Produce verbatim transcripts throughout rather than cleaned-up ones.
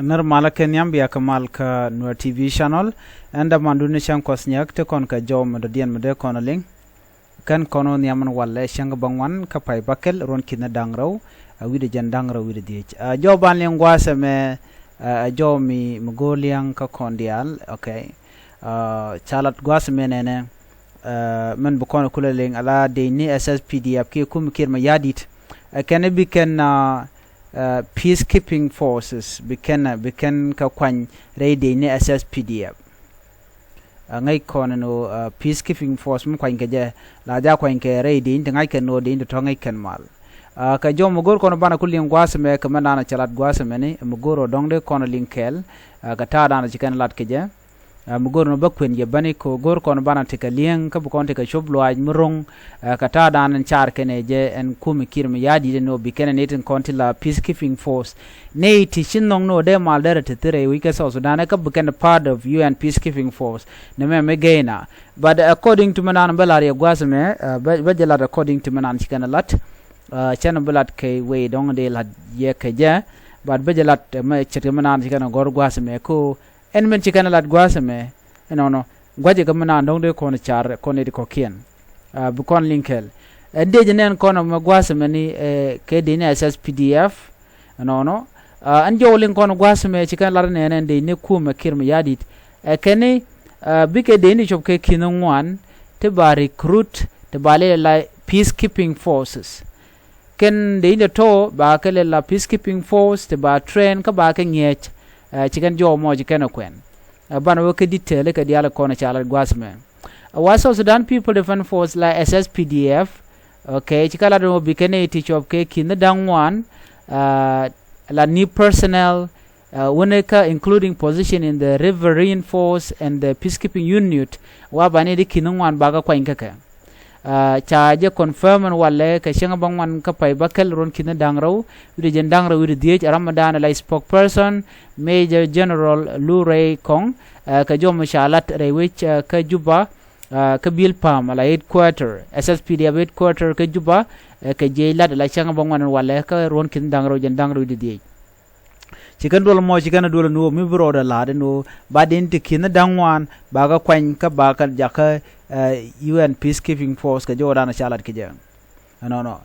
Nir malä kɛ nhiam bia kɛ mal kä Nuer T V channel. Ɛn dämandun ni cäŋ kuɔth nyɛk ti kɔn kɛ jɔw mi dɔ̱diɛn mi dee kɔn liŋ. Kɛn kɔn wä nhiam ɛn walɛ cäŋ bä ŋuan kä pay bäkɛl ruɔ̱n ki̱n ni da̱ŋ rɛw, a wi̱cdɛ jɛn da̱ŋ rɛw wi̱cdɛ dhiec. A jɔw ban liŋ gua̱a̱th ɛmɛ, a jɔw mi mi go̱o̱r liɛŋ kä kɔn diaal, okay. A ca lat gua̱a̱th ɛmɛ nɛnɛ, a mɛn bi kɔn kulɛ liŋ ala dec ni S S P D F kiɛ kum kiɛt ma ya̱di̱t. A kɛn bi kɛn a, a peacekeeping forces bi kɛn a bi kɛn kɛ kuany rɛy dec ni S S P D F. A ŋäc kɔn ɛn ɣöö a peacekeeping force mi kuany kɛ jɛ la ja kuany kɛ rɛy dec ni ti ŋa̱c kɛn ɣöö dec ni ti tɔ̱ ŋäc kɛn mal. A kɛ jɔw mi go̱o̱r kɔn banɛ ku liŋ gua̱a̱th ɛmɛ kɛ mɛn danɔ cɛ lat gua̱a̱th ɛmɛni mi go̱o̱r ɣöö dɔ̱ŋ dee kɔn liŋ kɛɛl. A kɛ ta̱a̱ danɔ ci kɛn lat kɛ jɛ. A mi go̱o̱r nɔ bä kuën jɛ bäni ko go̱o̱r kɔn banɛ ti kɛ li̱eŋ kä bi kɔn ti kɛ cop luaac mi ro̱ŋ. A kɛ ta̱a̱ danɔ ɛn car kɛnɛ jɛ ɛn kumi kiɛt mi ya̱di̱t ɛn ɣöö bi kɛnɛ ni tin kɔn ti la peacekeeping force. Nɛy ti ci nhɔk ni ɣöö dee mal derɛ te thirɛ wi̱c kä South Sudan kä bi kɛn part of U N peacekeeping force. Ni mɛ mi gɛy na. But according to mi nan bä lar yɛ gua̱a̱th ɛmɛ, a bä bä jɛ lat according to mi nan ci kɛn lat. A cɛn bä lat kɛ wee dɔ̱ŋ dee lat yɛ kɛ jɛ. But bä jɛ lat mɛ ce̱tkɛ mi nan ci kɛn gɔ̱r gua̱a̱th ɛmɛ ko ɛn min ci kɛn lat gua̱a̱th ɛmɛ. Ɛnɔnɔ gua̱cɛ kɛ mi nan dɔ̱ŋ dee kɔn car kɔn iti kɔ̱kiɛn. A bi kɔn liŋ kɛl. Ɛn dee jɛ nɛn kɔn ɛmɛ gua̱a̱th ɛmɛni, ɛ kɛ dec ni S S P D F. Ɛnɔnɔ. A ɛn jɔw liŋ kɔn gua̱a̱th ɛmɛ ci kɛn lat nɛn ɛn dec ni kumɛ kiɛt mi ya̱di̱t. Ɛ kɛn ni, a bikɛ dec ni cop kɛ ki̱n ŋuan ti ba recruit ti ba lɛ la peacekeeping forces. Kɛn dec ni tɔ̱ ba kɛ lɛ la peacekeeping force ti ba train kä ba kɛ ŋi̱eec. Ɛ ci kɛn jɔw mɔ ci kɛn ɛ kuɛn. Ɛ banɛ wä kɛ detail kɛ diaal kɔn ca lat gua̱a̱th ɛmɛ. A wa South Sudan People Defense Force la S S P D F. Okay, ci kɛ lat ɛn ɣöö bi kɛn iti cop kɛ ki̱n da̱ŋ ŋuan. A la ni personnel, a wänɛ kä including position in the river reinforce and the peacekeeping unit. Wa ba ni di ki̱n ŋuan ba kɛ kuany kä kɛ. A ca jɛ confirm ɛn walɛ kɛ cäŋ bä ŋuan kä pay bäkɛl ruɔ̱n ki̱n da̱ŋ rɛw wi̱cdɛ jɛn da̱ŋ rɛw wi̱cdɛ dhiec ɛ ram mi da̱a̱n la spokesperson Major General Lu Rey Kong. A kɛ jɔw mi ca lat rɛy wec, a kä Juba. A kä Bilpam ala headquarter, S S P D F headquarter kä Juba. A kɛ jiɛc lat ala cäŋ bä ŋuan ɛn walɛ kä ruɔ̱n ki̱n da̱ŋ rɛw jɛn da̱ŋ rɛw wi̱cdɛ dhiec. Ci kɛn duɔl mɔ ci kɛn duɔl ni ɣöö mi bi rɔɔdɛ la̱a̱t ni ɣöö ba dec ni ti ki̱n da̱ŋ ŋuan ba kɛ kuany kä ba kɛ jakä, ɛ U N peacekeeping force kɛ jɔwdan ca lat kɛ jɛ. Ɛnɔnɔ.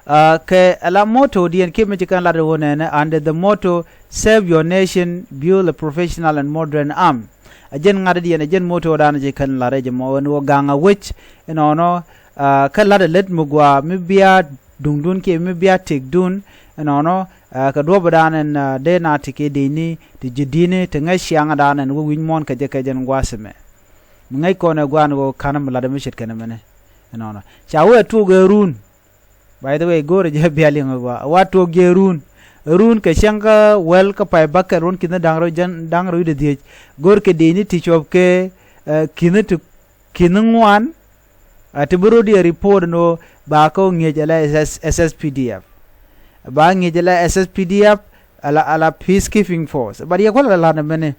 A kɛ ala motto diɛn kiɛ mi ci kɛn lat ɣöö nɛnɛ under the motto serve your nation, build a professional and modern arm. A jɛn ŋa̱t diɛn a jɛn motto dan ci kɛn lat rɛc mɔ ɛn ɣöö gaŋ a wec. Ɛnɔnɔ. A kä lat a lät mi gɔaa mi bia duŋdun kiɛ mi bia tëkdun. Ɛnɔnɔ. A kɛ duɔ̱p dan ɛn, a dee na ti kɛ dec ni ti ji̱ di̱t ni ti ŋäc ciaŋ dan ɛn wä wi̱c muɔ̱ɔ̱n kɛ jɛ kɛ jɛn gua̱a̱th ɛmɛ. Mi ŋäc kɔn ɛ gua̱a̱n ɣöö ka̱n mi lat mi ce̱tkɛn ɛmɛnɛ. Ɛnɔnɔ ca wee tuɔɔk ɛ run. By the way, go̱o̱rɛ jɛ bia liŋ ɛ gua̱a̱ wa tuɔɔk jɛ run. Run kɛ cäŋ kä wäl kä pay bäkɛl ruɔ̱n ki̱n da̱ŋ rɛw jɛn da̱ŋ rɛw wi̱cdɛ dhiec. Go̱o̱r kɛ dec ni ti cuɔp kɛ, ɛ ki̱n ti ki̱n ŋuan. A ti bi rot yɛ report ni ɣöö ba kä ŋi̱eec ala S S P D F. Ba ŋi̱eec ala S S P D F ala ala peacekeeping force. But yɛ kual ala lat ɛmɛnɛ.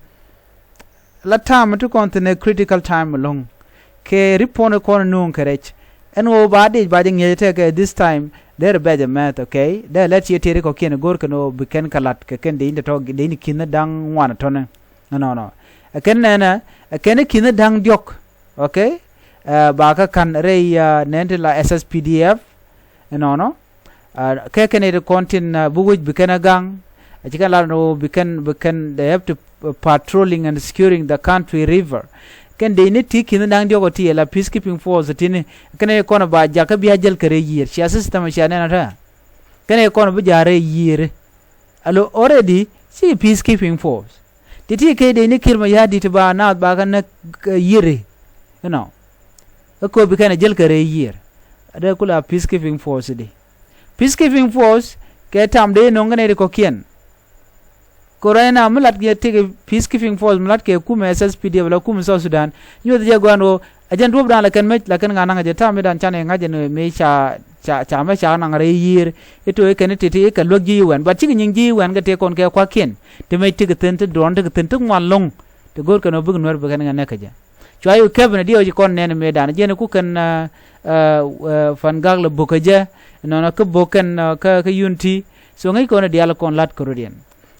La time ti kɔn thi̱n ɛ critical time ɛlɔ̱ŋ. Kɛ report ni kɔn nuŋ kɛ rɛc ɛn ɣöö ba dec ba jɛ ŋi̱eec tekɛ this time. Derɛ bɛc ɛ mɛth, okay. Derɛ lɛt ciɛ tëëri kɔ̱kiɛn go̱o̱r kɛn ɣöö bi kɛn kɛ lat kɛ kɛn dec ni tɔ̱ dec ni ki̱n da̱ŋ ŋuan tɔ̱nɛ. Ɛnɔnɔ. Ɛ kɛn nɛnɛ ɛ kɛn ki̱n da̱ŋ diɔ̱k. Okay. Ɛ ba kä ka̱n rɛy, a nɛn ti la S S P D F. Ɛnɔnɔ. A kɛ kɛn iti kɔn tin, a bi wec bi kɛn a gaŋ. A ci kɛn lat ni ɣöö bi kɛn bi kɛn they have to, uh, patrolling and securing the country river. Kɛn dec ni ti ki̱n da̱ŋ diɔ̱k ɔ ti ɛ la peacekeeping force ti ni. Kɛn iti kɔn ba jakä bia jäl kɛ rɛy yiër cia system cia nɛn a tɛ. Kɛn iti kɔn bi ja̱ rɛy yiër. Alo already ci peacekeeping force. Ti ti kɛ dec ni Kiir Mayardit ti ba naath ba kä näk, ɛ, yiëri. You know. Kä kööbi kɛn a jäl kɛ rɛy yiër. A dee kula peacekeeping force di. Peacekeeping force kɛ tam dee nöŋ kɛ nɛy ti kɔ̱kiɛn. Kɛ right now mi lat kɛ tekɛ peacekeeping force mi lat kɛ kumɛ S S P D F la kumɛ South Sudan. Nyuɔth jɛ gua̱n ɣöö a jɛn duɔ̱pdan la kɛn mec la kɛn ŋa̱n naŋ a jɛ tam mi dan canɛ ŋa̱c jɛ ni mi ca ca ca mɛ ca naŋ rɛy yiër. I̱ to̱ i̱ kɛn i̱ ti̱ti̱ i̱ kɛ luäk ji̱ i̱ wɛn, but cikɛ nyiŋ ji̱ i̱ wɛn kɛ tëë kɔn kɛ kua̱kiɛn. Ti mec tikɛ thi̱n ti duɔ̱ɔ̱n tikɛ thi̱n ti ŋuan lo̱ŋ. Ti go̱o̱r kɛn ɔ bikɛ nuɛr bi kɛn kɛ nɛk kɛ jɛ. Cua i̱ kɛpɛ ni diɛw ci kɔn nɛn mëëdan jiɛn i̱ ku kɛn, ɛ, ɛ, ɛ, Pan Gak lɛ bo̱k kɛ jɛ. Nɔnɔ kä bo̱k kɛn, ɛ, kä, kä Unity. So ŋäc kɔn i̱ diaal kɔn la̱t kɛ rot yɛn.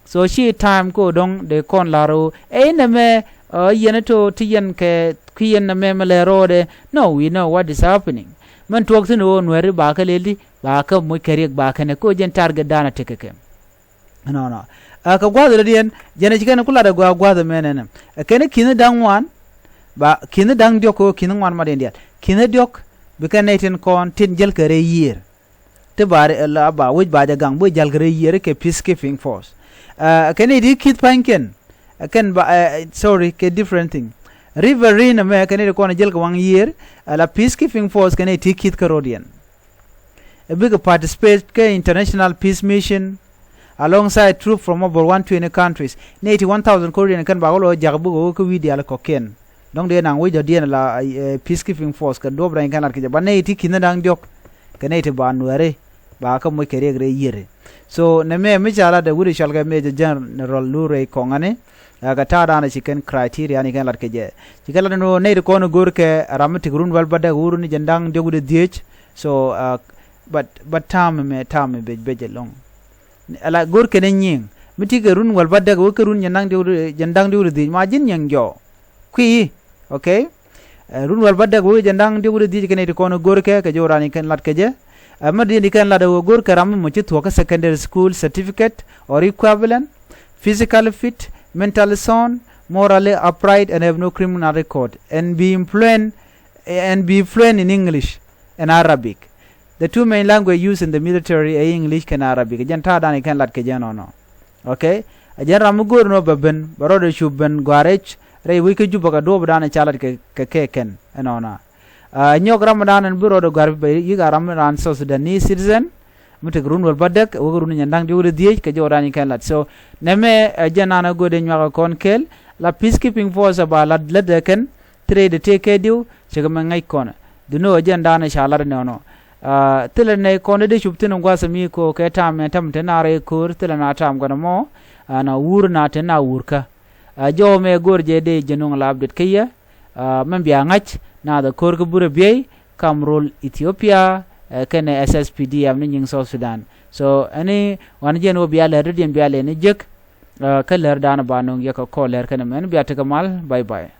So ci time ko dɔ̱ŋ dee kɔn lar ɣöö ɛ inɛ mɛ, ɛ yɛn ito ti yɛn kɛ kui̱ yɛn nɛ mɛ mɛ lɛ ro̱o̱dɛ. No, we know what is happening. Mɛn tuɔk thi̱n ɣöö Nuɛri ba kɛ lel di, ba kɛ moc kɛ riɛk ba kɛnɛ ko jɛn target danɛ tekɛ kɛ. Nɔnɔ. Ɛ kɛ gua̱th rɔ diɛn jɛn ci kɛn ku lat ɛ gɔaa gua̱th mɛn ɛnɛ. Ɛ kɛn ki̱n da̱ŋ ŋuan ba ki̱n da̱ŋ diɔ̱k ko ki̱n ŋuan ma diɛn diɛl ki̱n diɔ̱k. Bi kɛn nɛy tin kɔn tin jäl kɛ rɛy yiër. Ti ba ri la ba wec ba jɛ gaŋ bi jäl kɛ rɛy yiër kɛ peacekeeping force. Ɛ kɛn nɛy ti ki̱th pa̱nykiɛn. Ɛ kɛn ba, ɛ, sorry, kɛ different thing. River Rin ɛmɛ kɛn nɛy ti kɔn jäl kɛ waŋ yiër. Ɛ la peacekeeping force kɛn nɛy ti ki̱th kä ro̱diɛn. Ɛ bikɛ participate kɛ international peace mission alongside troop from over one twenty countries. Nɛy ti one thousand korian kɛn bakɛ lɔ jak bikɛ wä kä wi̱i̱ diaal kɔkiɛn. Dɔ̱ŋ dee naŋ wi̱c dɔ̱diɛn la, ɛ, peacekeeping force kɛ duɔ̱p rɛny kɛn lat kɛ jɛ ba nɛy ti ki̱n da̱ŋ diɔ̱k. Kɛ nɛy ti ba Nuɛri ba kä moc kɛ riɛk rɛy yiëri. So nɛ mɛ mi ca lat ɛ wut i̱ cɔal kɛ Major General Lurey Kɔŋani. Ɛ kɛ ta̱a̱ da̱a̱n ci kɛn criteria ni kɛn lat kɛ jɛ. Ci kɛn lat ni nɛy ti kɔn i̱ go̱r kɛ ram mi tik run wäl bädäk wut run i̱ jɛn da̱ŋ diɔ̱k wut i̱ dhiec. So ɛ, but but ta̱a̱m mɛ ta̱a̱m mɛ bec bec ɛlɔ̱ŋ. Ala go̱r kɛn ɛ nyiŋ mi ti kɛ run wäl bädäk wä kɛ run jɛn da̱ŋ diɔ̱k wut i̱ dhiec ma ji̱n nyiŋ jɔɔ. Kui̱ i̱ okay. Ɛ, run wäl bädäk wä kɛ jɛn da̱ŋ diɔ̱k wut i̱ dhiec kɛn i̱ ti kɔn i̱ go̱r kɛ kɛ jɔw raan i̱ kɛn lat kɛ jɛ. Ɛ, mɛ diɛn i̱ kɛn lat ɛ wä go̱r kɛ ram mi mɔ ci thuɔ̱k kä secondary school certificate or equivalent, physically fit, mentally sound, morally upright and have no criminal record and be influent and be fluent in English and Arabic. The two main language used in the military ɛ English kɛn Arabic. Jɛn ta̱a̱ da̱a̱n i̱ kɛn lat kɛ jɛn nɔnɔ. Okay. Ɛ jɛn ram mi go̱o̱r nɔ bɛ ben bɛ rɔɔdɛ cup ben gɔ̱a̱r rɛc rɛy wec kä Jubɛ kɛ duɔ̱ɔ̱p da̱a̱n i̱ ca lat kɛ kɛ kɛn ɛnɔnɔ. Ɛ nyɔk ram mi da̱a̱n ɛn bi rɔɔdɛ gɔ̱a̱r bɛ yi̱k a ram mi da̱a̱n South Sudanese citizen. Mi tek run wäl bädäk wek run nyɛn da̱ŋ diɔ̱k rɛy dhiec kɛ jɔw da̱a̱n i̱ kɛn lat. So nɛ mɛ ɛ jɛn naan ɛ go̱o̱dɛ nyuak ɛ kɔn kɛɛl la peacekeeping force ɛ ba lat lät ɛ kɛn. Ti rɛy dee tëë kɛ diw cɛ kɛ mɛ ŋäc kɔnɛ. Duno ɛ jɛn da̱a̱n ɛ ca lat ɛ nɔnɔ. Thilɛ nɛy kɔn dee cup thi̱n gua̱th mi ko̱o̱k kɛ ta̱a̱m mɛ ta̱m te na rɛy ko̱o̱r thilɛ na ta̱a̱m gɔnɛ mɔ. Ana wur na te na wur kä. Jɔw mɛ go̱o̱r jɛ dee jɛ nuŋ la update kä yɛ. Mɛ bia ŋa̱c na the ko̱o̱r kä burɛ biey kam rol Ethiopia. Kɛnɛ S S P D F ni nyiŋ South Sudan. So ɛni wan jɛn wä bia lɛr dee diɛn bia lɛr ni jek. Kä lɛr da̱a̱n ba nuŋ yɛ kɛ kɔɔl lɛr kɛnɛ mɛn bia tekɛ mal. Bye bye.